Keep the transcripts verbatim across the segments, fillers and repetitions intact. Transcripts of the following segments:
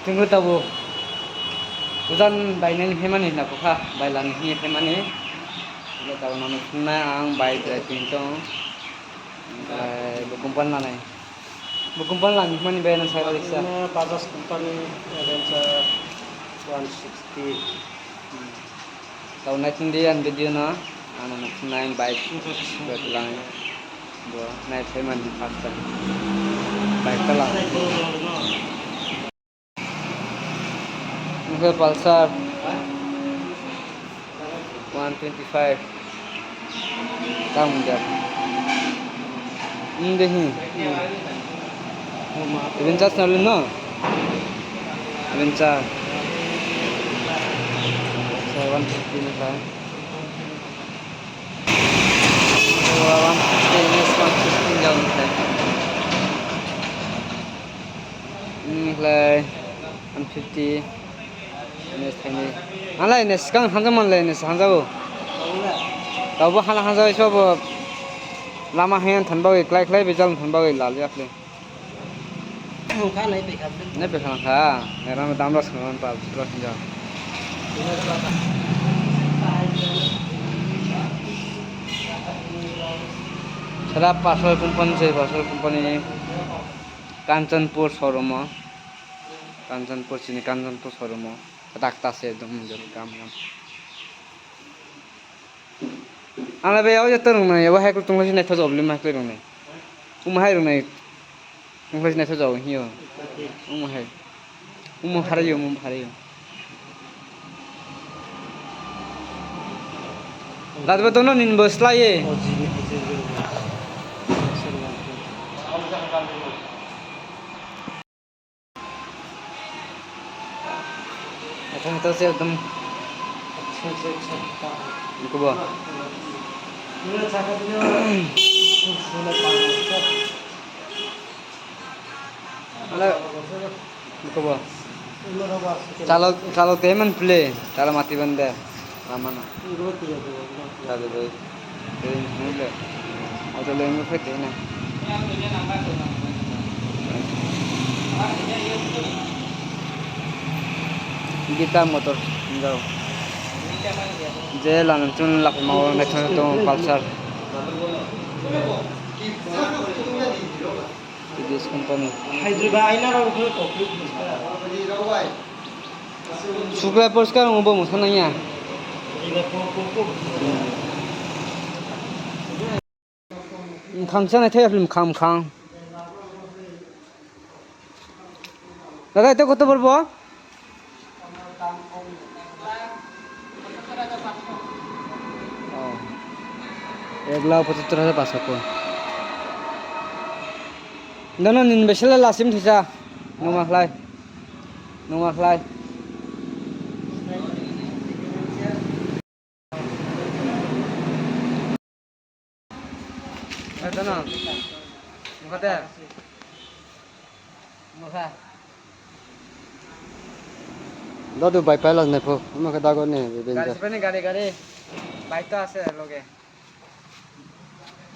Chwngno tabuk ujan bainani phaimani hinna bwkha, bailani hwnwi phaimani. Tabuk nono thumnai ang bai berai tong. Omohai bo company lanai. Bo company lani hwnmani bai nang sai riksa. Bajaj company Adventure one sixty. Tau naitung di ang video no, ano naitung nai bike, bike lang, bo nai phaimani first time, bike ta lang. Nokhe Pulsar one twenty five. Tamo jak. Ini deh ini. Adventure selalu no. Adventure. Saya one fifty ni kan. One fifty ni, one fifty jauh ni kan. Ini mulai one fifty. Nes thaini. Alai nes kang hanjak manlai nes hanjago. Tabo hala hanjak isobo. Lama hayan thanbawi klai klai bijal thanbawi lal yakle. Nai pekha kha. Neram dam ras khan pa sura hanjak. Sara Pulsar company se, Pulsar company Kanchanpur showroom o. Kanchanpur chini Kanchanpur showroom o. Dakta se ekdom jor kam kam. Ang le be o je torong nai, o hai kul tong lai nai tho job lim hai kul rong nai. Um hai rong nai. Tong lai nai tho job hiyo. Um hai. Um harai yo, um harai yo. Ladba dono nin bo slai ye. Acha, acha, acha, ekdom. Acha, acha, acha. Kubo. Hello. Kubo. Chalo, chalo, temen play. Chalo mati bande. Ramana. Tadi boy. Tadi nule. Auto le nufai tena. Gita Motors, enggak. Je lanang chun lak mau naik sana tuh Pulsar. T V S company. Suklai porskar wngbo mwsa nangya. Mwkhang chanai thai mwkhang mwkhang. Dada, ito koto porbo? Oh. Ek lakh pochattor hajar paanso ko. Dono nin besele lasim thisa. Numa khlai. Numa khlai. Dono. Nukha de. Nukha. Dodu bai pailak nai pho, omo khe dago ne, be benja. Gari sipani gari, gari. Bike to ase loge.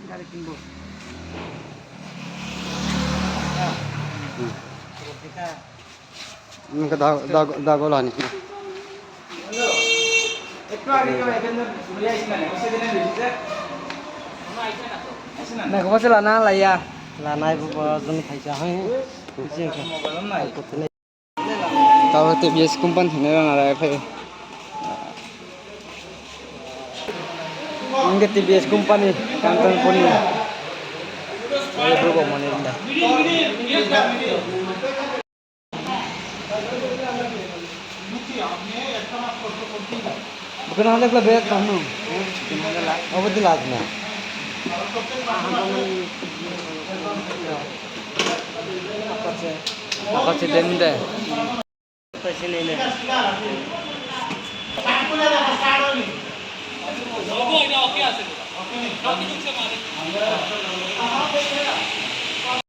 Gari kinbo. Hmm. Omo khe da-, da-, dago lani. Nai khe bose lana laiya. Lanai bo, bo joni phaisa hai. Jeng khe. Tabo T V S company thangna rang arai phai. Ang khe T V S company, Kanchanpur ni. Ang khe bro bo mani rinda. Bukan ada kela bed kamu. Apa jelas na? Apa sih dem deh?